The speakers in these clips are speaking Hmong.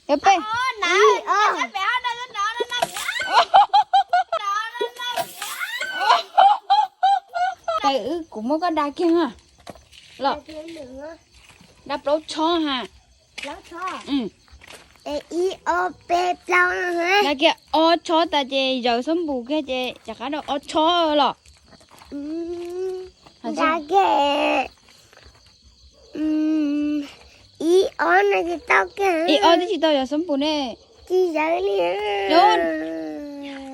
Yog peb. Tais, wb kuv muab koj da kiag na. Los, da plaub tshob ha. Da kiag ob tshob tas ces yawm xab npum kiag ces rov qab da ob tshob los. Ib ob no tsis tau kiag. Ib ob twb tsis tau yawm xab npum ne. Tsis yawm li.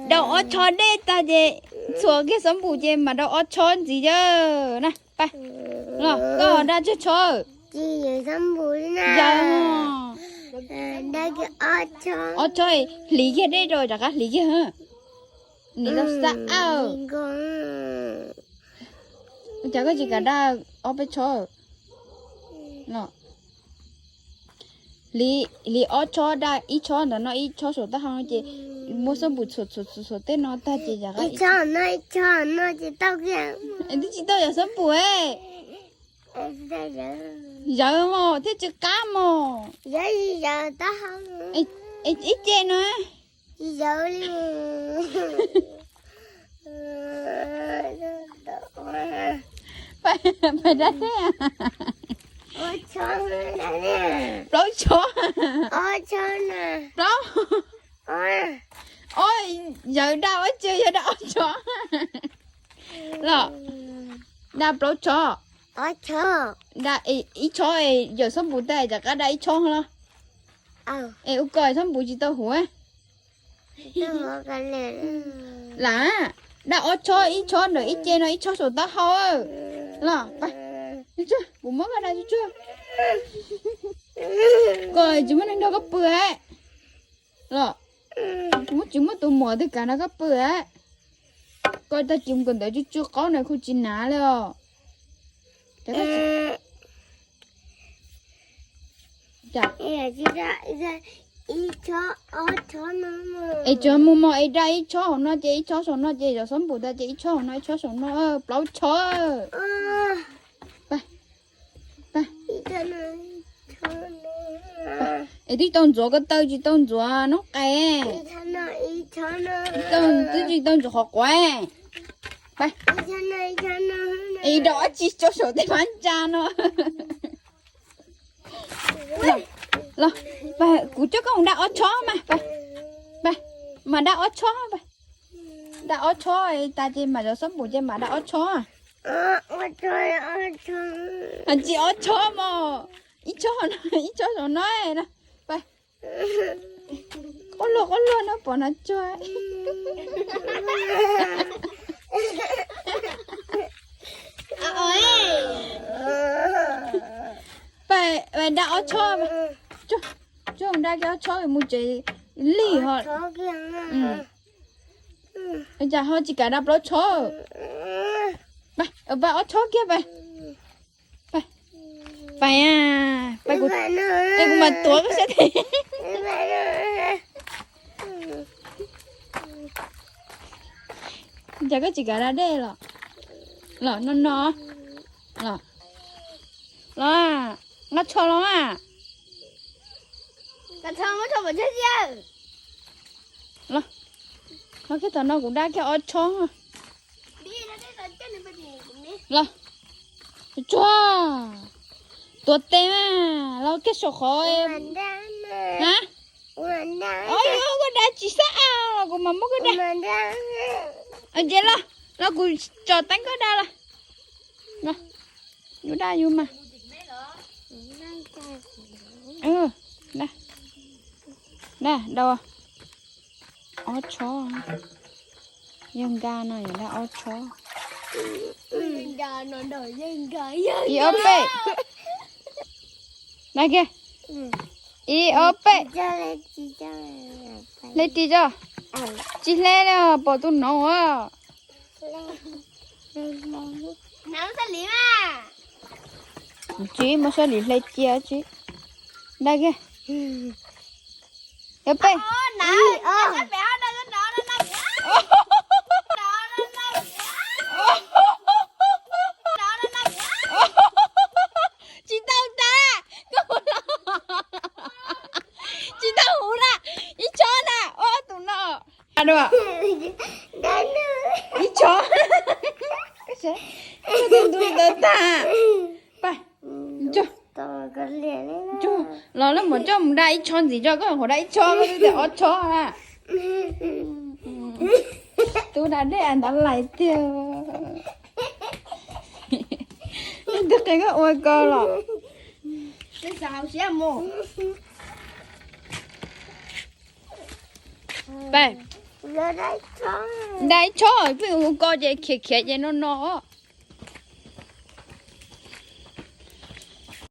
Da ob tshob dej tag ces txhuam kiag xab npum ces mam da ob tshob ntxiv yawg na. Pab, los koj da tshob. Yawm, ob tshob hliv kiag dej rau rov qab hliv kiag. Nim no xab ab. Ua cas koj tsis kam da ob peb tshob? Hliv ob tshob, da ib tshob ntawm no ib tshob saum taub hau no ces muab xab npum txhuam txhuam txhuam tej no tag ces yawm. Ib tshob no ib tshob no ces tau kiag. Twb tsis tau yawm xab npum. Yawm mos thiaj tsis qab mos. Yawm, ib ce no. Tsis yawm li. Pab, pab da dej. Plaub tshob. Plaub. Ob, yawm da ob ce, yawg da ob tshob. Los, da plaub tshob. Da ib tshob, yawm xab npum tag rov qab da ib tshob los. Es ua ko xab npum tsis tau huv. Lam, da ob tshob, ib tshob ntawm ib ce no ib tshob saum taub hau. Los, kuv muab koj da tsuag tsuag. Koj tsis muaj neeg nrog koj pw. Los, kuv tsis muaj tus muam twg kam nrog koj pw. Koj tag kis mus kawm ntawv tsw tsw qaub na kuj tsis hnav li os. Es tsuas mus mos es da ib tshob hauv no ces ib tshob saum no ces yawm xab npum tas ces ib tshob hauv no ib tshob saum no, plaub tshob. Es twb tau ntxuav ko taw tsis tau ntxuav noob qes. Twb tsis tau ntxuav qhov quav. Es da ob tsi tso saum tej phab ntsa no. Los, kuv coj koj mus da ob tshob mas. Mas da ob tshob. Da ob tshob tas ces mam zov xab npum ces mam da ob tshob. Tsis ob tshob mos, ib tshob, ib tshob saum no. Quaj luag quaj luag no pom no tsuag. Pab, da ob tshob. Tsuag, da kiag ob tshob mus tsev lig ho. Cas ho tsis kam da plaub tshob. Pab, ob tshob kiag pab. Pab, pab, kuv mam tuav koj sab tes. Cas koj tsis kam da dej los? Los no no. Los, los, nqa tsho los mas. Los, los kiag tom no kuv da kiag ob tshob. Los, tsuag, tuav tes mas los kiag saum qhov. Ha, o, yog koj da tsis xab ab los kuv mam muab koj da. Ces los, los kuv tso teeb koj da los. Yus da yus mas. Da, da ob tshob. Yawg nka no yog da ob tshob. Ib ob peb. Da kiag. Ib ob peb. Hle ris tso. Tsis hle li, pom tus noov as. Tsis muaj sab lis hle cia tsis. Da kiag. Ib peb. Tsis tau tas, koj mus los. Tsis tau Dua ib tsho. Tus ntawd tag. Pab, los lawv mam coj mus da ib tsho ntxiv tso, koj qhuav da ib tsho, koj twb tias ob tsho na. Tub da dej ntawd lais tiag. Leej twg qhia koj ua ko los? Pab, da ib tsho, pheej ua ko ces khiav khiav ces no no.